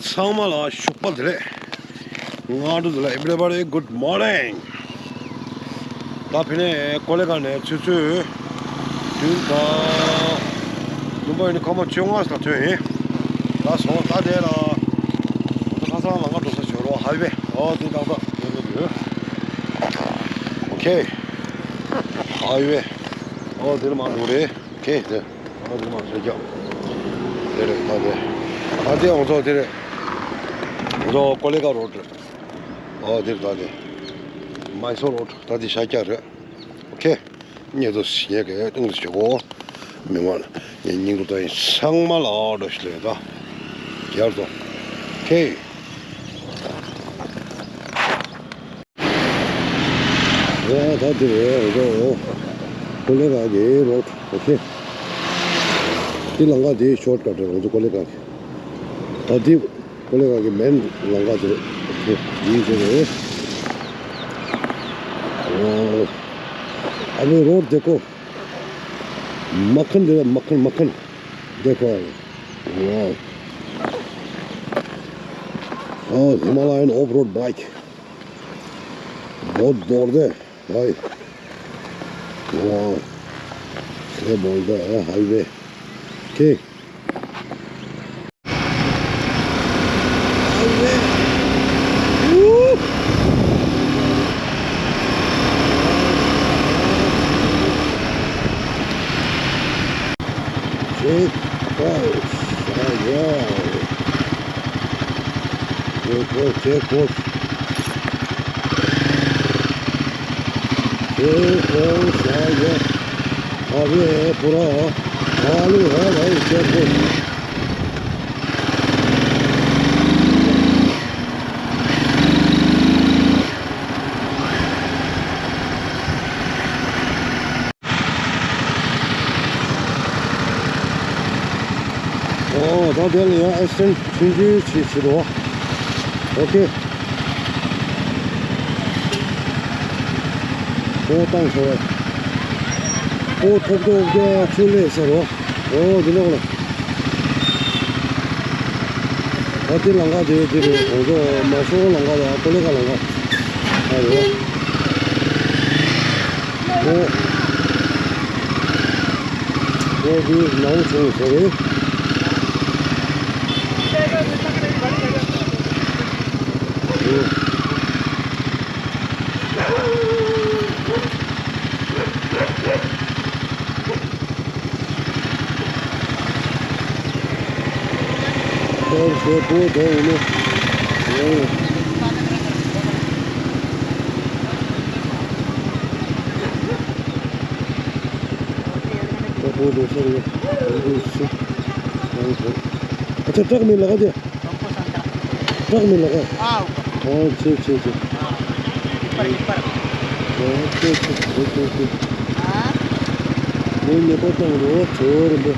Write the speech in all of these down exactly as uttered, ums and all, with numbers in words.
ཚང་མ་ལ་ཞོགས་པ་བདེ་ལེགས། སྔ་དྲོ་བདེ་ལེགས། Everybody, good morning. ད་ཕི་ནས་ཀོ་ལེ་གྷལ་ནས་ཆུ་ཚོད་བདུན་དང་བདུན་པ་ཡིན་ན་སྐར་མ་བཅོ་ལྔ་ལ་ཐོན་ཡིན། ད་སོང་ད་དེ་ལ་ཁ་སང་ལམ་ཁ་འགྲོ་ས་ཞོར་བ་ཧའི་ཝེ། ཨོ་དེ་ཏག་ཏག་ཡོད་ཡོད། ཨོ་ཁེ། ཧའི་ཝེ། ཨོ་དེ་ལ་མ་འགྲོ་རེད། ཁེ་དེ། ཨ་དེ་མ་ཤེས་ཀྱང་། དེ་རེད་ད་དེ། ཨ་དེ་ང་ཚོ་དེ་རེད། ང་ཚོ་ཀོ་ལེ་གྷལ་རོ་ཌི་རེད། ཨ་དེ་རེད་ད་དེ། མའི་སོར་རོ་ཌི་ད་དེ་ཤར་རྒྱག་རེད། ཨོ་ཁེ། ཉེ་དུ་ཞེ་གི་སྟེང་དུ་ཞོག་གོ། མི་མང་ངའི་སྙིང་དུ་ད་ཡིན་ཚང་མ་ལ་ཨ་འདྲ་ཞིག་ལས་ད། རྒྱར་དུ། ཁེ། ཨོ་ད་དེ་རེད་ང་ཚོ། ཀོ་ལེ་གྷལ་གི་རོ་ཌི། ཨོ་ཁེ། འདི་ལམ་ཁ་འདི་ཤོར་ཀཊ་རེད་ང་ཚོ་ཀོ་ལེ་གྷལ་གི། ད་འདི་ཀོ་ལེ་གྷལ་གི་མེན་ལམ་ཁ་འདི་རེད། ཨོ་ཁེ། འདི་འདི་རེད། ཨོ། अभी रोड देखो। मक्खन दे मक्खन मक्खन। देखो। वाह। ओ हिमालयन ऑफ रोड बाइक। बहुत दौड़ दे भाई। वाह। ये बोल दे हाईवे। ठीक। Check post. Check post, check post. Check post. अभी है पूरा। खाली है भाई, check post। ཨོ་ད་དེ་ལ་ཡང་ཨེག་སི་ཌེན་ཊི་ཆུང་ཆུང་ཞིག་བྱེད་རོགས། ཨོ་ཁེ། ཨོ་བཏང་སོང་བས། ཨོ་ཐོབ་ཐོབ་ཀྱང་ཆུ་ལས་ཟེར་རོ། ཨོ་འདི་ནོག་ལ། ཨོ་དེ་ལམ་ཁ་དེ་དེ་རེད། ཁོང་ཚོ་མ་སོང་ལམ་ཁ་ལ་ཀོ་ལེ་གྷལ་ལམ་ཁ་ཨ་རེད། ཨོ། ཨོ་དེ་ནང་བྱུང་ཟེར་རེད། ཨོ། अच्छा, ट्रक में लगा दिया। ट्रक में लगा। हाँ, ऊपर। हाँ, ठीक, ठीक, ठीक। हाँ, ऊपर, ऊपर। हाँ, ठीक, ठीक, ठीक, ठीक, ठीक। हाँ। नहीं, नहीं, पता नहीं, वो छोड़ दो।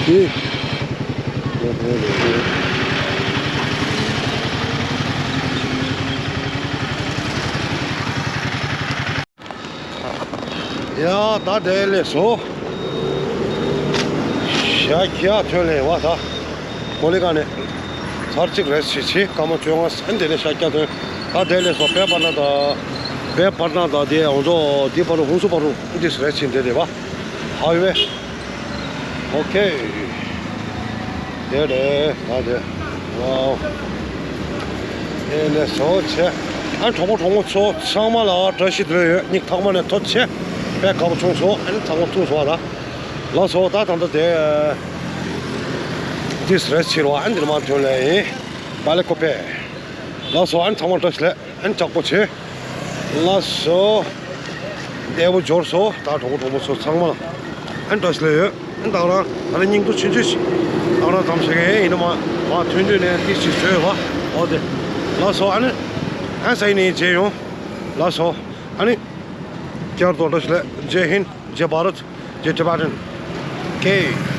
ठीक। ཡ། ད་དེ་ལས་སོ། ཤར་རྒྱག་ཐོན་ལེ་བ་ད། ཀོ་ལེ་གྷལ་ནས། ཚར་གཅིག་རེ་ཞིག་བྱེད་སྐར་མ་བཅོ་ལྔ་ཟིན་དེ་ནས་ཤར་རྒྱག་ཐོན། ད་དེ་ལས་སོ་བེ་པར་ན་ད། བེ་པར་ན་ད་དེ་ཡོང་ཚོ་འདི་བར་ཧུན་སུར་བར་འདི་རེ་ཞིག་འདི་རེད་བ། ཧའི་ཝེ། ཨོ་ཁེ། དེ་རེད་ད་དེ། ཝའོ། དེ་ནས་བཟོ་བྱས། ཨ་གྲོགས་པོ་གྲོགས་མོ་ཚོ་ཚང་མ་ལ་བཀྲ་ཤིས་བདེ་ལེགས་ཡོད། སྙིང་ཐག་པ་ནས་ཐུགས་རྗེ་ཆེ། དཔེ་དགའ་པོ་བྱུང་སོང་། ཨ་ནི་ཚང་མ་ཐུགས་སོང་བ་ད། ལགས་སོ་ད་ད་ལྟ་དེ། ཏིས་རེ་ཕྱིར་བ་ཨ་འདིར་མ་ཐོན་ལེ་ཡིན། པ་ལེ་ཀོ་པེ། ལགས་སོ་ཨ་ནི་ཚང་མ་བཀྲ་ཤིས་བདེ་ལེགས། ཨ་ནི་ཇག་པོ་བྱེད། ལགས་སོ། ལྟད་མོ་འབྱོར་སོང་། ད་གྲོགས་པོ་གྲོགས་མོ་ཚོ་ཚང་མ་ལ་ཨ་ནི་བཀྲ་ཤིས་བདེ་ལེགས་ཡོད། ཨ་ནི་ད་རང་ཨ་ནི་སྙིང་སྡུག་ཆུང་ཆུང་ཞིག་ད་རང་ཙམ་བྱེད་མཁན་ཡིན་ན་མ་མ་ཐོན་དུས་ནས་ཏིག་ཞིག་བཟོས་བ། ཨོ་དེ། ལགས་སོ་ཨ་ནི་ཨ་ས་ཡིན་ནས་མཇལ་ཡོང་། ལགས་སོ་ཨ་ནི་བསྐྱར་དུ་བཀྲ་ཤིས་བདེ་ལེགས། ཇེ་ཧིན། ཇེ་བྷ་རད། ཇེ་ཊི་བྷ་ཊན། ཨོ་ཁེ།